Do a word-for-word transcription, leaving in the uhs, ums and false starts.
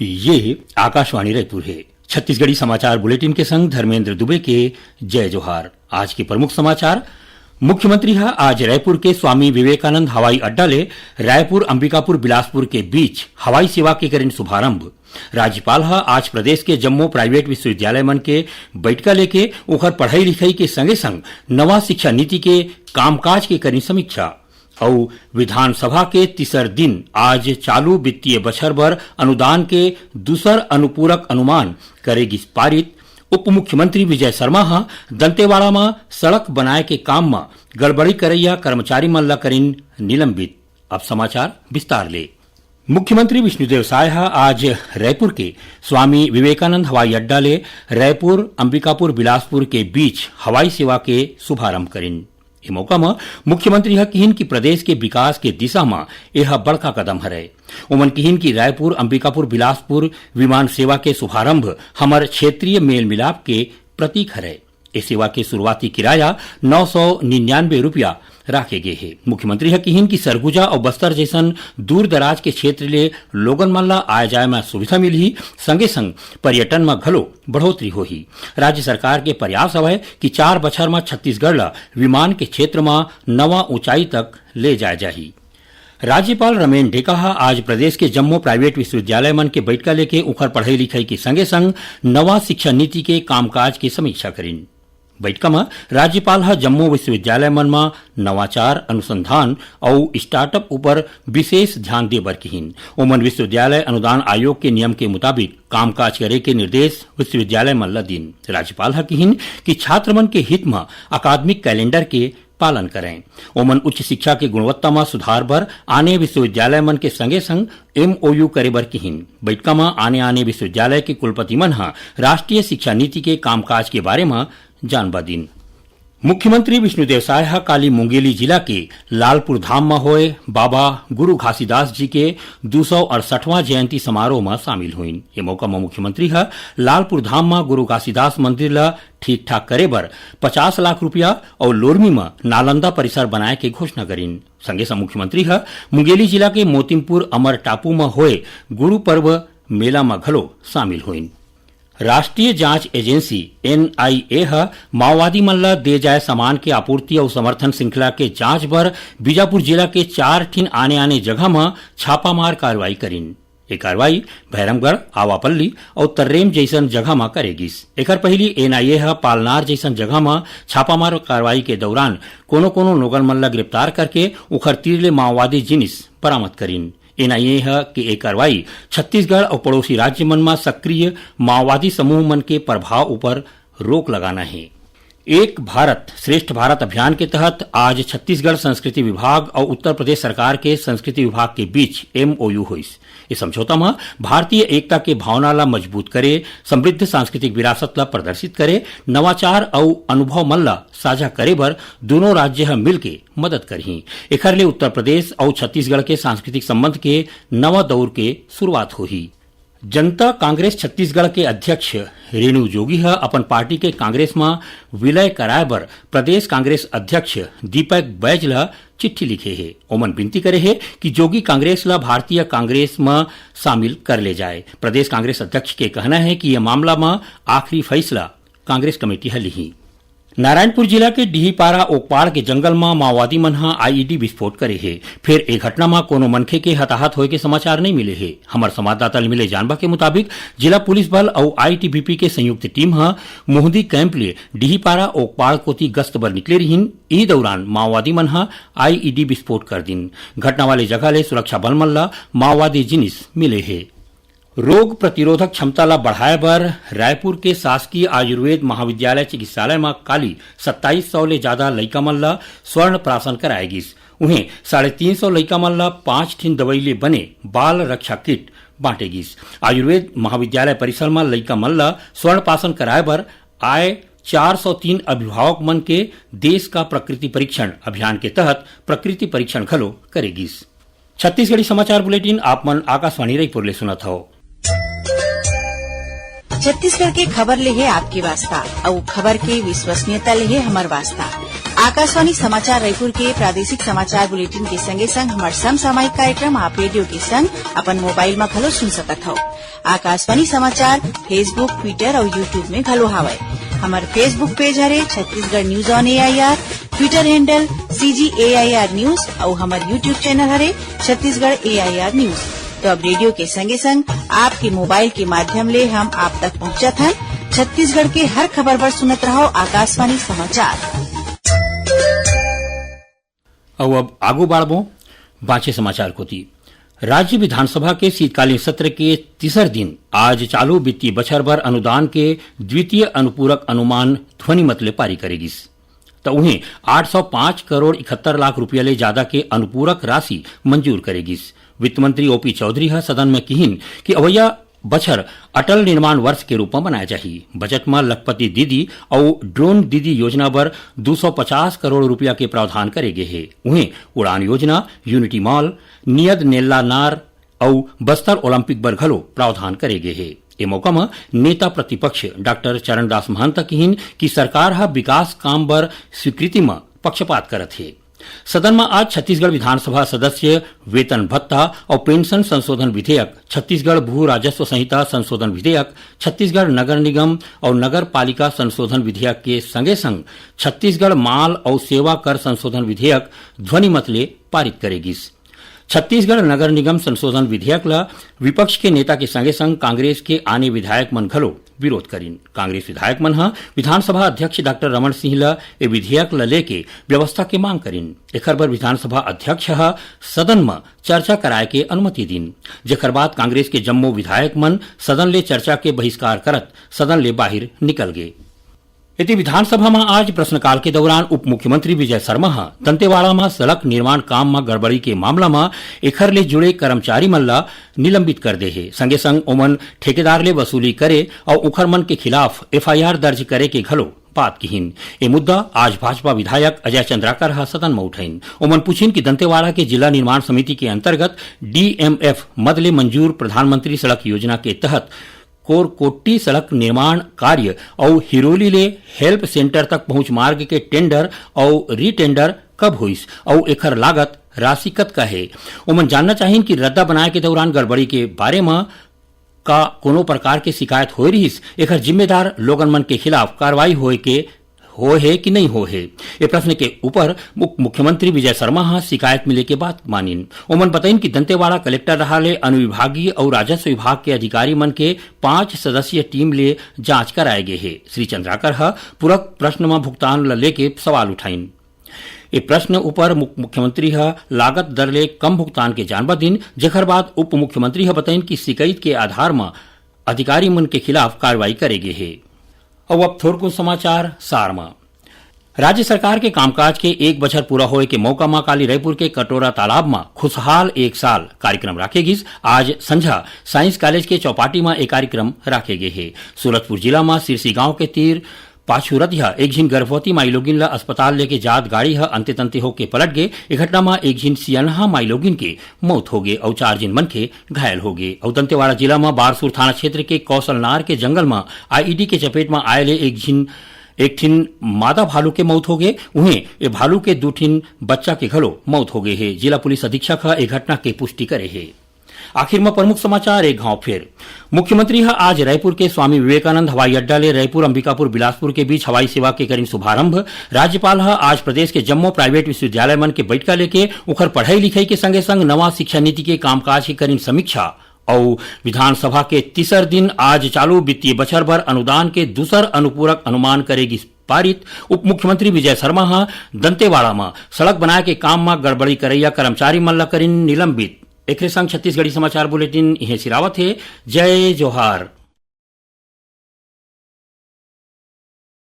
ये आकाशवाणी रायपुर हे। छत्तीसगढ़ी समाचार बुलेटिन के संग धर्मेंद्र दुबे के जय जोहार। आज के प्रमुख समाचार। मुख्यमंत्री ह आज रायपुर के स्वामी विवेकानंद हवाई अड्डा ले रायपुर अंबिकापुर बिलासपुर के बीच हवाई सेवा के करिन शुभारंभ। राज्यपाल ह आज प्रदेश के जम्मो प्राइवेट विश्वविद्यालय मन के बइठका लेके ओखर पढ़ई लिखई के संगे संग नवा शिक्षा नीति के कामकाज के करिन समीक्षा। अउ विधानसभा के तीसर दिन आज चालू वित्तीय बछर बर अनुदान के दूसर अनुपूरक अनुमान करे गिस पारित। उप मुख्यमंत्री विजय शर्मा ह दंतेवाड़ा म सड़क बनाए के काम म गड़बड़ी करइया कर्मचारी मन ल करिन निलंबित। अब समाचार विस्तार ले। मुख्यमंत्री विष्णुदेव साय ह आज रायपुर के स्वामी विवेकानंद हवाई अड्डा ले रायपुर अंबिकापुर बिलासपुर के बीच हवाई सेवा के शुभारंभ करिन। ए मौका म मुख्यमंत्री ह किहिन कि प्रदेश के विकास के दिशा म एह बड़का कदम हरय। ओमन किहिन कि रायपुर अंबिकापुर बिलासपुर विमान सेवा के शुभारंभ हमर क्षेत्रीय मेल मिलाप के प्रतीक हरय। ए सेवा के शुरुआती किराया नौ सौ निन्यानवे रुपया राखे गे हे। मुख्यमंत्री ह किहिन कि सरगुजा अउ बस्तर जइसन दूर दराज के क्षेत्र ले लोगन मन ल आए जाए म सुविधा मिलही, संगे संग पर्यटन म घलो बढ़ोतरी होही। राज्य सरकार के प्रयास हवय कि चार बछर म छत्तीसगढ़ ल विमान के क्षेत्र म नवा ऊंचाई तक ले जाए जाही। राज्यपाल रमेन डेका ह आज प्रदेश के जम्मो प्राइवेट विश्वविद्यालय मन के बइठका लेके उखर पढ़ई लिखई के संगे संग नवा शिक्षा नीति के कामकाज के समीक्षा करिन। बइठका म राज्यपाल ह जम्मो विश्वविद्यालय मन म नवाचार, अनुसंधान अउ स्टार्टअप ऊपर विशेष ध्यान दे बर किहिन। ओमन विश्वविद्यालय अनुदान आयोग के नियम के मुताबिक कामकाज करे के निर्देश विश्वविद्यालय मन ल दीन। राज्यपाल ह किहिन कि छात्र मन के हित म अकादमिक कैलेंडर के पालन करें। ओमन उच्च शिक्षा के गुणवत्ता म सुधार बर आने विश्वविद्यालय मन के संगे संग एमओयू करे बर किहिन। बइठका म आने-आने विश्वविद्यालय के कुलपति मन ह राष्ट्रीय शिक्षा नीति के कामकाज के बारे म जानबा दीन। मुख्यमंत्री विष्णुदेव साय ह काली मुंगेली जिला के लालपुर धाम म होए बाबा गुरु घासीदास जी के दू सौ अड़सठवां जयंती समारोह म शामिल होइन। ये मौका म मुख्यमंत्री ह लालपुर धाम म गुरु घासीदास मंदिर ल ठीक-ठाक करे बर पचास लाख रुपया अउ लोरमी म नालंदा परिसर बनाए के घोषणा करिन। संगे संग मुख्यमंत्री ह मुंगेली जिला के मोतिमपुर अमर टापू म होए गुरु पर्व मेला म घलो शामिल होइन। राष्ट्रीय जांच एजेंसी, एनआईए, ह माओवादी मन ल दे जाए सामान के आपूर्ति अउ समर्थन श्रृंखला के जांच बर बीजापुर जिला के चार ठिन आने-आने जगह म छापामार कार्रवाई करिन। ये कार्रवाई भैरमगढ़, आवापल्ली अउ तर्रेम जइसन जगह म करे गिस। एखर पहिली एनआईए ह पालनार जइसन जगह म छापामार कार्रवाई के दौरान कोनो-कोनो लोगन मन ल गिरफ्तार करके उखर तीर ले माओवादी जिनिस बरामद करिन। एनआईए ह के ए कार्रवाई छत्तीसगढ़ अउ पड़ोसी राज्य मन म सक्रिय माओवादी समूह मन के प्रभाव ऊपर रोक लगाना हे। एक भारत श्रेष्ठ भारत अभियान के तहत आज छत्तीसगढ़ संस्कृति विभाग अउ उत्तर प्रदेश सरकार के संस्कृति विभाग के बीच एमओयू होइस। ए समझौता म भारतीय एकता के भावना ला मजबूत करे, समृद्ध सांस्कृतिक विरासत ला प्रदर्शित करे, नवाचार अउ अनुभव मन ला साझा करे बर दूनों राज्य ह मिलके मदद करही। एखर ले उत्तर प्रदेश अउ छत्तीसगढ़ के सांस्कृतिक संबंध के नवा दौर के शुरुआत होही। जनता कांग्रेस छत्तीसगढ़ के अध्यक्ष रेणु जोगी ह अपन पार्टी के कांग्रेस म विलय कराय बर प्रदेश कांग्रेस अध्यक्ष दीपक बैज ल चिट्ठी लिखे हे। ओमन विनती करे हे कि जोगी कांग्रेस ल भारतीय कांग्रेस म शामिल कर ले जाए। प्रदेश कांग्रेस अध्यक्ष के कहना हे कि ये मामला म आखिरी फैसला कांग्रेस कमेटी ह लिही। नारायणपुर जिला के डीहीपारा ओकपाड़ के जंगल म माओवादी मन ह आईईडी विस्फोट करे हे। फेर ए घटना म कोनो मनखे के हताहत होए के समाचार नइ मिले हे। हमर संवाददाता ले मिले जानबा के मुताबिक, जिला पुलिस बल अउ आईटीबीपी के संयुक्त टीम ह मोहदी कैंप ले डीहीपारा ओकपाड़ कोति गश्त बर निकले रिहिन। इही दौरान माओवादी मन ह आईईडी विस्फोट कर दिन। घटना वाले जगह ले सुरक्षा बल मन ल माओवादी जिनिस मिले हे। रोग प्रतिरोधक क्षमता ला बढ़ाए बर रायपुर के शासकीय आयुर्वेद महाविद्यालय चिकित्सालय म काली सत्ताईस सौ ले जादा लइका मन ला स्वर्ण प्राशन कराए गिस। उहें, साढ़े तीन सौ लइका मन ला पांच ठिन दवई ले बने बाल रक्षा किट बांटे गिस। आयुर्वेद महाविद्यालय परिसर म लइका मन ला स्वर्ण प्राशन कराए बर आए चार सौ तीन अभिभावक मन के देश का प्रकृति परीक्षण अभियान के तहत प्रकृति परीक्षण घलो करे गिस। छत्तीसगढ़ी समाचार बुलेटिन आप मन आकाशवाणी रायपुर ले सुनत हव। छत्तीसगढ़ के खबर ले हे आपके वास्ता, अउ खबर के विश्वसनीयता ले हे हमर वास्ता। आकाशवाणी समाचार रायपुर के प्रादेशिक समाचार बुलेटिन के संगे संग हमर समसामयिक कार्यक्रम आप रेडियो के संग अपन मोबाइल म घलो सुन सकत हव। आकाशवाणी समाचार Facebook, Twitter अउ YouTube में घलो हावय। हमर Facebook पेज हरे Chhattisgarh news on AIR, Twitter handle CG AIR news अउ हमर YouTube चैनल हरे छत्तीसगढ़ एआईआर न्यूज। तो अब रेडियो के संगे संग आपके मोबाइल के माध्यम ले हम आप तक पहुंचत हन। छत्तीसगढ़ के हर खबर बर सुनत रहव आकाशवाणी समाचार। अउ अब आगू बाढ़बो बांचे समाचार कोति। राज्य विधानसभा के शीतकालीन सत्र के तीसर दिन आज चालू वित्तीय बछर बर अनुदान के द्वितीय अनुपूरक अनुमान ध्वनिमत ले पारी करे गिस। त उहें आठ सौ पाँच करोड़ इकहत्तर लाख रुपया ले जादा के अनुपूरक राशि मंजूर करे गिस। वित्त मंत्री ओपी चौधरी ह सदन में किहिन कि अवइया बछर अटल निर्माण वर्ष के रूप म मनाए जाही। बजट म लखपति दीदी अउ ड्रोन दीदी योजना बर दू सौ पचास करोड़ रुपया के प्रावधान करे गे हे। उहें उड़ान योजना, यूनिटी मॉल, नियद नेल्ला नार अउ बस्तर ओलंपिक बर घलो प्रावधान करे गे हे। ए मौका म नेता प्रतिपक्ष डॉक्टर चरणदास महंत किहिन कि सरकार ह विकास काम बर स्वीकृति म पक्षपात करत हे। सदन म आज छत्तीसगढ़ विधानसभा सदस्य वेतन भत्ता अउ पेंशन संशोधन विधेयक, छत्तीसगढ़ भू राजस्व संहिता संशोधन विधेयक, छत्तीसगढ़ नगर निगम अउ नगर पालिका संशोधन विधेयक के संगे संग छत्तीसगढ़ माल अउ सेवा कर संशोधन विधेयक ध्वनिमत ले पारित करे गिस। छत्तीसगढ़ नगर निगम संशोधन विधेयक ल विपक्ष के नेता के संगे संग कांग्रेस के आने विधायक मन घलो विरोध करिन। कांग्रेस विधायक मन ह विधानसभा अध्यक्ष डॉक्टर रमन सिंह ल ए विधेयक ल लेके व्यवस्था के मांग करिन। एखर बर विधानसभा अध्यक्ष ह सदन म चर्चा कराए के अनुमति दिन, जेखर बाद कांग्रेस के जम्मो विधायक मन सदन ले चर्चा के बहिष्कार करत सदन ले बाहिर निकल गे। एती विधानसभा म आज प्रश्नकाल के दौरान उप मुख्यमंत्री विजय शर्मा ह दंतेवाड़ा म सड़क निर्माण काम म गड़बड़ी के मामला म एखर ले जुड़े कर्मचारी मन ल निलंबित कर दे हे, संगे संग ओमन ठेकेदार ले वसूली करे अउ उखर मन के खिलाफ एफआईआर दर्ज करे के घलो बात किहिन। ए मुद्दा आज भाजपा विधायक अजय चंद्राकर ह सदन म उठाइन। ओमन पूछिन कि दंतेवाड़ा के जिला निर्माण समिति के अंतर्गत डीएमएफ मद ले मंजूर प्रधानमंत्री सड़क योजना के तहत कोरकोट्टी सड़क निर्माण कार्य अउ हिरोली ले हेल्प सेंटर तक पहुंच मार्ग के टेंडर अउ रीटेंडर कब होइस अउ एखर लागत राशि कतका हे। ओमन जानना चाहिन कि रद्दा बनाए के दौरान गड़बड़ी के बारे म का कोनो प्रकार के शिकायत होए रिहिस, एखर जिम्मेदार लोगन मन के खिलाफ कार्रवाई होए के होए हे कि नहीं होए हे। ए प्रश्न के ऊपर मुख-, मुख्यमंत्री विजय शर्मा ह शिकायत मिले के बात मानिन। ओमन बताइन कि दंतेवाड़ा कलेक्टर डहार ले अनुविभागीय अउ राजस्व विभाग के अधिकारी मन के पांच सदस्यीय टीम ले जांच कराए गे हे। श्री चंद्राकर ह पूरक प्रश्न म भुगतान ल लेके सवाल उठाइन। ए प्रश्न ऊपर मुख-, मुख्यमंत्री ह लागत दर ले कम भुगतान के जानबा दिन, जेखर बाद उप मुख्यमंत्री ह बताइन कि शिकायत के आधार म अधिकारी मन के खिलाफ कार्रवाई करे गे हे। अउ अब थोरकुन समाचार सार म। राज्य सरकार के कामकाज के एक बछर पूरा होए के मौका म काली रायपुर के कटोरा तालाब म खुशहाल एक साल कार्यक्रम राखे गिस। आज संझा साइंस कॉलेज के चौपाटी म ए कार्यक्रम राखे गे हे। सूरजपुर जिला म सिरसी गांव के तीर पाछू रतिहा एक झिन गर्भवती माईलोगिन ल अस्पताल लेके जात गाड़ी ह अंते तंते होके पलट गे। ए घटना म एक झिन सियनहा माईलोगिन के मौत होगे अउ चार झिन मनखे घायल होगे। अउ दंतेवाड़ा जिला म बारसूर थाना क्षेत्र के कौशलनार के जंगल म आईईडी के चपेट म आए ले एक झिन, एक ठिन मादा भालू के मौत होगे। उहें, ए भालू के दू ठिन बच्चा के घलो मौत होगे हे। जिला पुलिस अधीक्षक ह ए घटना के पुष्टि करे हे। आखिर म प्रमुख समाचार एक घांव फेर। मुख्यमंत्री ह आज रायपुर के स्वामी विवेकानंद हवाई अड्डा ले रायपुर अंबिकापुर बिलासपुर के बीच हवाई सेवा के करिन शुभारंभ। राज्यपाल ह आज प्रदेश के जम्मो प्राइवेट विश्वविद्यालय मन के बइठका लेके उखर पढ़ई लिखई के संगे संग नवा शिक्षा नीति के कामकाज के करिन समीक्षा। अउ विधानसभा के तीसर दिन आज चालू वित्तीय बछर बर अनुदान के दूसर अनुपूरक अनुमान करे गिस पारित। उप मुख्यमंत्री विजय शर्मा ह दंतेवाड़ा म सड़क बनाए के काम म गड़बड़ी करइया कर्मचारी मन ल करिन निलंबित। एकरे संग छत्तीसगढ़ी समाचार बुलेटिन इहें सिरावत हे। जय जोहार।